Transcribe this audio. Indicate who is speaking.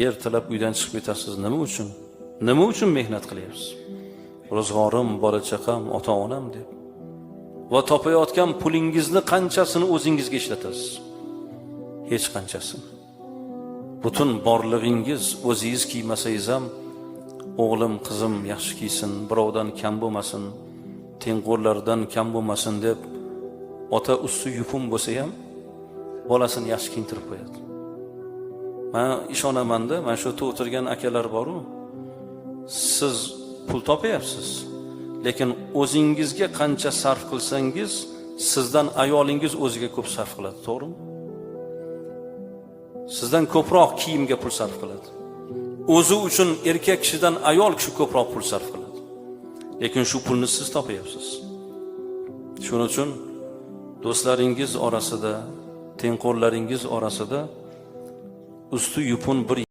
Speaker 1: Ertalab uydan chiqib ketasiz, nima uchun? Nima uchun mehnat qilyapsiz? Ro'zg'orim, bola chaqam, ota onam deb. Va topayotgan pulingizni qanchasini o'zingizga ishlatasiz? Hech qanchasini. Butun borlig'ingiz, o'zingiz kiymasangiz ham, o'g'lim, qizim yaxshi kiysin, birovdan kam bo'lmasin, tengqurlaridan kam bo'lmasin deb ota usti yupun bo'lsa ham bolasini yaxshi kiyintirib qo'yadi. Man ishonamanda, mana shu yerda o'tirgan akalar boru, siz pul topyapsiz, lekin o'zingizga qancha sarf qilsangiz, sizdan ayolingiz o'ziga ko'p sarf qiladi, to'g'rimi? Sizdan ko'proq kiyimga pul sarf qiladi. O'zi uchun erkak kishidan ayol kishi ko'proq pul sarf qiladi. Lekin shu pulni siz topyapsiz. Shuning uchun do'stlaringiz orasida, tengqurlaringiz orasida usti yupun bir